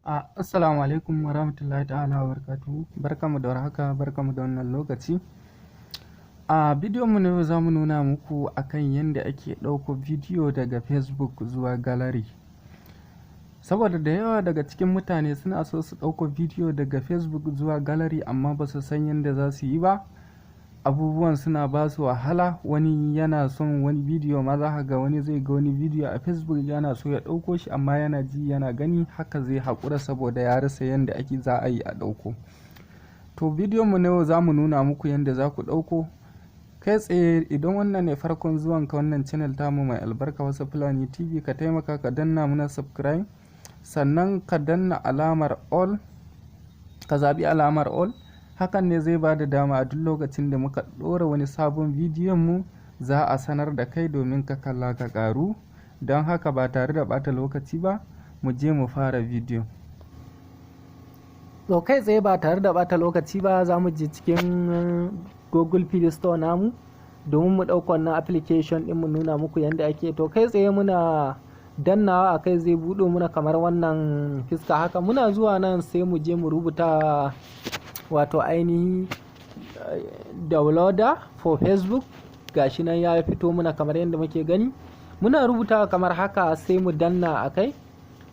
Assalamu alaikum warahmatullahi ta'ala wabarakatuhu. Barkanmu da warhaka, barkanmu da wannan lokaci. A bidiyon mu na yau, za mu nuna muku akan yadda ake ɗauko bidiyo daga Facebook zuwa gallery. Saboda da yawa daga cikin mutane suna so su ɗauko bidiyo daga Facebook zuwa gallery, amma ba su san yadda za su yi ba. Abubuwan suna ba su wahala. Wani yana son wani bidiyo ma, za ka ga wani zai ga wani bidiyo a Facebook yana so ya ɗauko shi, amma yana ji yana gani haka zai haƙura saboda ya rasa yadda ake za a yi a ɗauko. To, bidiyon mu na yau za mu nuna muku yadda za ku ɗauko kai tsaye. Idan wannan ne farkon zuwan ka wannan channel tamu mai albarka, Wasu Fulani TV, ka taimaka ka danna muna subscribe, sannan ka danna alamar all, ka zaɓi alamar all. Hakan ne zai ba da dama a duk lokacin da muka ɗora wani sabon bidiyon mu, za a sanar da kai domin ka kalla ka ƙaru. Don haka, ba tare da ɓata lokaci ba, mu je mu fara bidiyo. To, kai tsaye ba tare da ɓata lokaci ba, za mu je cikin Google Play Store namu domin mu ɗauka wannan application ɗin, mu nuna muku yadda ake. To, kai tsaye muna dannawa a kai, zai buɗo muna kamar wannan fiska haka. Muna zuwa nan, sai mu je mu rubuta, wato ainihi, downloader for Facebook. Gashi nan ya fito muna kamar yadda muke gani. Muna rubutawa kamar haka, sai mu danna a kai.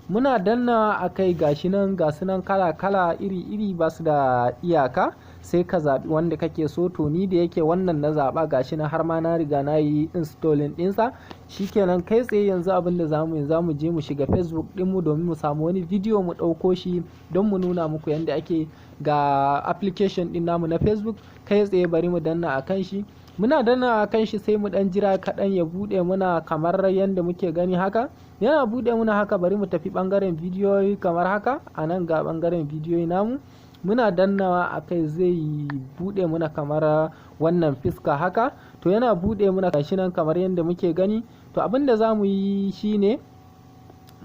Muna danna a kai, gashi nan, ga su nan kala kala, iri iri, ba su da iyaka, sai ka zaɓi wanda kake so. To, ni da yake wannan na zaɓa, gashi nan har ma na riga na yi installing ɗinsa. Shikenan, kai tsaye yanzu abin da zamu yi, zamu je mu shiga Facebook ɗinmu domin mu samu wani bidiyo mu ɗauko shi don mu nuna muku yadda ake. Ga application ɗin namu na Facebook. Kai tsaye bari mu danna a kan shi. Muna danna a kan shi, sai mu ɗan jira kaɗan ya buɗe muna kamar yadda muke gani haka. Yana buɗe muna haka, bari mu tafi ɓangaren bidiyoyi kamar haka. A nan ga ɓangaren bidiyoyi namu. Muna dannawa a kai, zai buɗe muna kamar wannan fiska haka. To, yana buɗe muna, gashi nan kamar yadda muke gani. To, abin da za mu yi shine,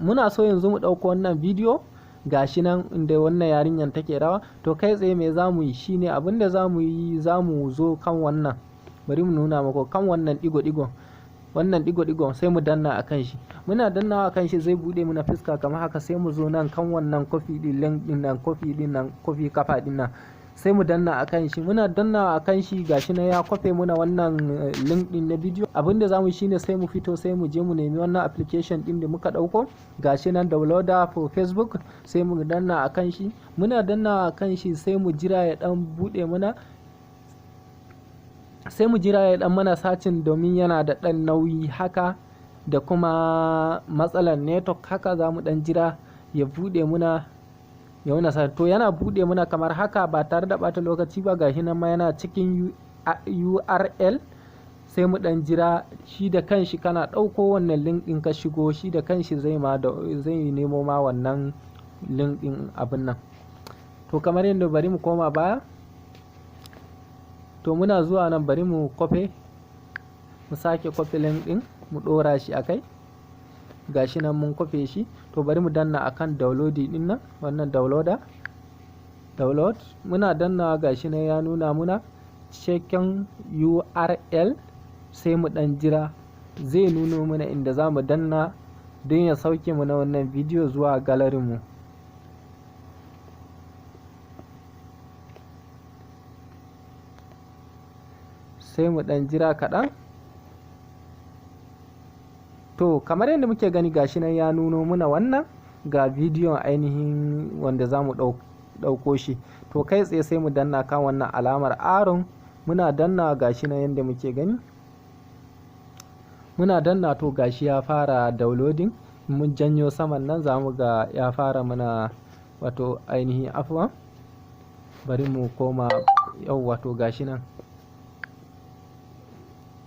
muna so yanzu mu ɗauko wannan bidiyo, gashi nan inda wannan yarinyar take rawa. To, kai tsaye me za mu yi shine, abin da za mu yi, za mu zo kan wannan, bari mu nuna muku, kan wannan digo-digon, wannan digo-digon, sai mu danna a kan shi. Muna dannawa a kan shi, zai bude muna fuska kamar haka. Sai mu zo nan kan wannan copy din, link din nan, copy din nan, copy kafa din nan, sai mu danna a kan shi. Muna danna a kan shi, gashi nan ya kwafe muna wannan link din na bidiyo. Abinda zamu shine, sai mu fito, sai mu je mu nemi wannan application din da muka dauko, gashi nan, downloader for Facebook, sai mu danna a kan shi. Muna danna a kan shi, sai mu jira ya dan bude muna, sai mu jira ya dan mana searching, domin yana da dan nauyi haka da kuma matsalar network haka. Za mu dan jira ya bude muna, ya wuna sa. To, yana bude muna kamar haka. Ba tare da bata lokaci ba, gashi nan ma yana cikin URL, sai mu dan jira. Shi da kanshi, kana ɗauko wannan link ɗin ka shigo, shi da kanshi zai ma da zai nemo ma wannan link ɗin abin nan. To, kamar yadda, bari mu koma baya. To, muna zuwa nan, bari mu kwafe, mu sake kwafe link ɗin, mu ɗora shi a kai. Gashi nan mun kwafe shi. To, bari mu danna akan download din nan, wannan downloader, download. Muna danna, gashi nan ya nuna muna checking URL, sai mu dan jira, zai nuno mana inda za mu danna don ya sauke mu na wannan bidiyo zuwa gallery mu. Sai mu dan jira kaɗan. To, kamar yadda muke gani, gashi nan ya nuno muna wannan, ga bidiyon ainihin wanda za mu ɗauko shi. To, kai tsaye sai mu danna kan wannan alamar arrow. Muna danna, gashi nan yadda muke gani, muna danna. To, gashi ya fara downloading. Mun janyo saman nan, za mu ga ya fara mana, wato ainihin, afuwa, bari mu koma yau. Wato gashi nan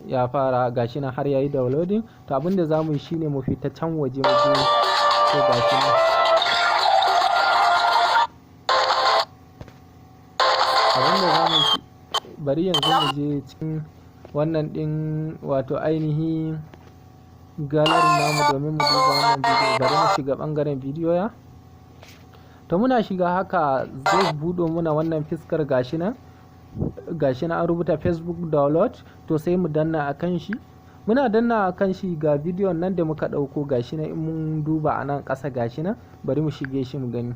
ya fara, gashi nan har yayi downloading. To, abinda za mu yi shine, mu fita can waje mu je. To, gashi nan, abinda za mu, bari yanzu mu je cikin wannan din, wato ainihi gallery namu, domin mu duba wannan bidiyo. Bari mu shiga bangaren bidiyo ya. To, muna shiga haka, zai buɗo muna wannan fiskar. Gashi nan, gashi nan an rubuta Facebook download. To, sai mu danna akan shi. Muna danna a kan shi, ga bidiyon nan da muka ɗauko, gashi nan. In mun duba a nan ƙasa, gashi nan. Bari mu shige shi mu gani.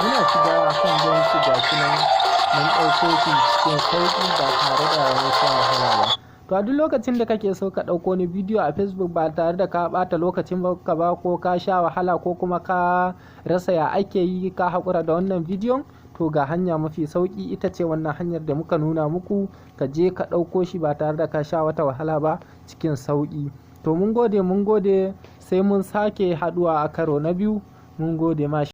Muna shiga kan gan shi, gashi nan mun ɗauko shi cikin sauƙi ba tare da mun sha wahala ba. To, a duk lokacin da kake so ka ɗauko wani bidiyo a Facebook ba tare da ka ɓata lokacin ka ba, ko ka sha wahala, ko kuma ka rasa ya ake yi, ka haƙura da wannan bidiyon, to ga hanya mafi sauƙi, ita ce wannan hanyar da muka nuna muku. Ka je ka ɗauko shi ba tare da ka sha wata wahala ba, cikin sauƙi. To, mun gode, mun gode, sai mun sake haɗuwa a karo na biyu. Mun gode ma.